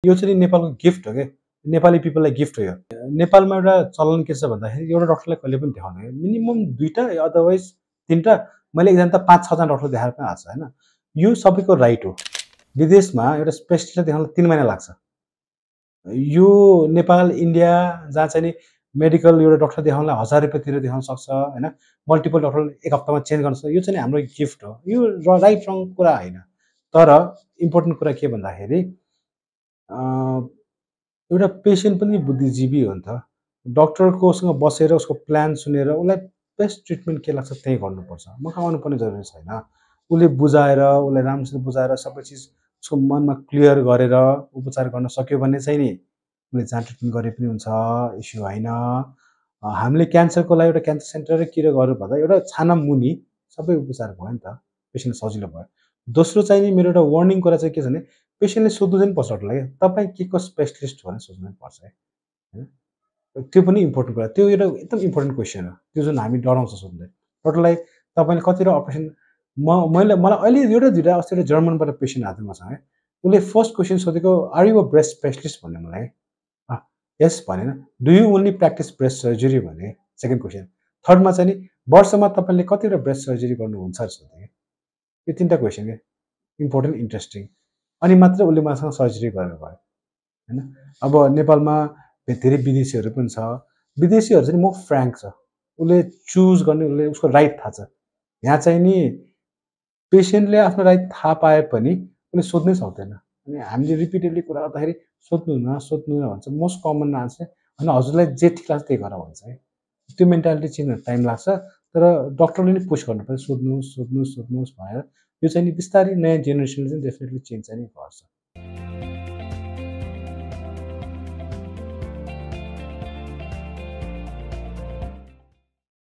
यो चाहिँ नेपालको गिफ्ट हो के, नेपाली पिपललाई गिफ्ट हो यो। नेपालमा एउटा चलन के छ भन्दाखेरि एउटा डक्टरलाई कहिले पनि देखाउँदैन, मिनिमम 2टा अदरवाइज 3टा, मैले एकजना त 5-6 जना डक्टर देखाएर पनि आएको छ हैन। यो सबैको राइट हो। विदेशमा एउटा स्पेशलिस्टलाई देखाउन 3 महिना लाग्छ। यो नेपाल, इन्डिया जहाँ चाहिँ नि मेडिकल एउटा डक्टर देखाउनलाई 1000 रुपैयाँ तिरेर देखाउन सक्छ हैन। मल्टिपल डक्टर एक हप्तामा चेन्ज गर्न सक्छ। यो चाहिँ हाम्रो गिफ्ट हो। यो राइट रङ कुरा हैन। तर इम्पोर्टेन्ट कुरा के भन्दाखेरि एउटा पेसेन्ट पनि बुद्धिजीवी हो नि त। डक्टरकोसँग बसेर उसको प्लान सुनेर उसलाई बेस्ट ट्रिटमेन्ट के लाग्छ त्यही गर्नुपर्छ। मगाउनु पर्ने जरुरी छैन। उसले बुझाएर, उसलाई राम्रोसँग बुझाएर सबै चिज उसको मनमा क्लियर गरेर उपचार गर्न सक्यो भने चाहिँ नि उसले जहाँ ट्रिटमेन्ट गरे पनि हुन्छ, इस्यु हैन। हामीले क्यान्सरको लागि एउटा क्यान्सर सेन्टर किन गर्यो भन्दा एउटा छाना मुनि सबै उपचार भयो नि त, पेसेन्टलाई सजिलो भयो। दोस्रो चाहिँ नि मेरो एउटा वार्निङ कुरा चाहिँ के छ भने पेसेन्टले सोध्नु चाहिँ पर्छ डक्टरलाई तपाईँ के को स्पेशलिस्ट भनेर सोध्नु पनि पर्छ हैन। त्यो पनि इम्पोर्टेन्ट कुरा। त्यो एउटा एकदम इम्पोर्टेन्ट क्वेसन हो। त्यो जुन हामी डराउँछ सोध्दै। डक्टरलाई तपाईँले कतिवटा अपरेसन मलाई अहिले एउटा दुईटा अस्ति एउटा जर्मनबाट पेसेन्ट आएको थियो मसँग है। उसले फर्स्ट क्वेसन सोधेको are you a breast specialist भन्यो मलाई। यस भनेन। Do you only practise breast surgery भने सेकेन्ड क्वेसन। थर्डमा चाहिँ नि वर्षमा तपाईँले कतिवटा ब्रेस्ट सर्जरी गर्नुहुन्छ सोधे। यो 3टा क्वेसन के इम्पोर्टेन्ट इन्ट्रेस्टिङ। अनि मात्र उसले मसँग सर्जरी गरेर गयो हैन। अब नेपालमा धेरै विदेशीहरू पनि छ। विदेशीहरू चाहिँ म फ्र्याङ्क छ। उसले चुज गर्ने उसले उसको राइट थाहा छ। यहाँ चाहिँ नि पेसेन्टले आफ्नो राइट थाहा पाए पनि उसले सोध्नै सक्दैन। अनि हामीले रिपिटेडली कुरा गर्दाखेरि सोध्नु न भन्छ। मोस्ट कमन आन्सर हैन हजुरलाई जे ठिक लाग्छ त्यही गर भन्छ है। त्यो मेन्टालिटी चेन्ज हुन टाइम लाग्छ। तर डक्टरले नि पुस गर्नुपर्छ सोध्नुहोस् भनेर। यो चाहिँ नि बिस्तारै नयाँ जेनेरेसनले चाहिँ डेफिनेटली चेन्ज चाहिँ गर्छ।